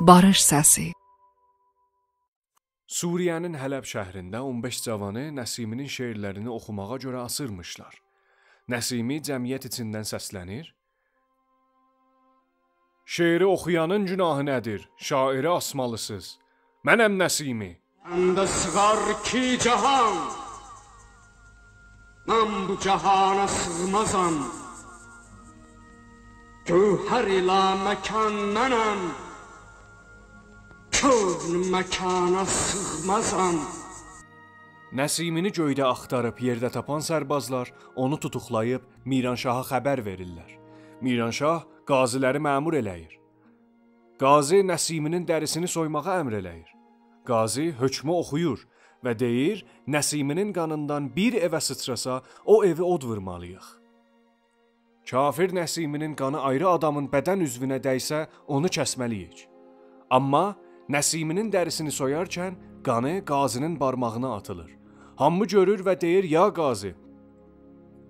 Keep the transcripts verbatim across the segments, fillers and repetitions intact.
باریش سسی. سوریه‌نین حلب شهرینده اون بئش جاوانی نسیمی‌نین شعرلرینی اوخوماغا گؤره آسیرمیشلار. نسیمی جمعیت ایچیندن سسلنیر: «شعری اوخویانین گوناهی نه‌دیر؟ شاعری آسمالیسیز. منم نسیمی.» منده سیغار ایکی جهان، من بو جهانا سیغمازام. گوهر لامکان منم، کون مکانا سیغمازام. نسیمی‌نی گؤیده آختاریب یئرده تاپان سربازلار اونو توتوقلاییب میرانشاها خبر وئریرلر. میرانشاه قاضی‌لری مأمور ائله‌ییر. قاضی نسیمی‌نین دریسینی سویماغا امر ائله‌ییر. قاضی حکمو اوخویور و دئییر: «نسیمی‌نین قانیندان بیر ائوه سیچراسا، او ائوی اود وورمالی‌ییق. کافر نسیمی‌نین قانی آیری آدامین بدن عضوونه دیسه، اونو کسمه‌لی‌ییک.» آمما نسیمی‌نین دریسینی سویارکن قانی قاضی‌نین بارماغینا آتیلیر. هامی گؤرور و دئییر: «یا قاضی،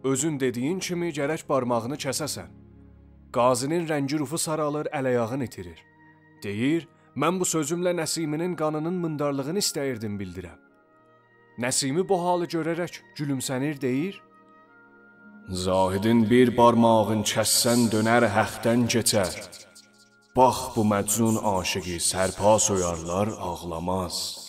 اؤزون دئدیگین کیمی گرک بارماغینی کسه‌سن.» قاضی‌نین رنگی روفو سارالیر، ال-آیاغینی ایتیریر. دئییر: «من بو سؤزومله نسیمی‌نین قانی‌نین میندارلیغینی ایسته‌ییردیم بیلدیرم.» نسیمی بو حالی گؤره‌رک گولومسه‌نیر، دئییر: «زاهدین بیر بارماغین کسسن دؤنر حقدن کئچر. باخ بو مجنون عاشیقی سرپا سویارلار، آغلاماز.»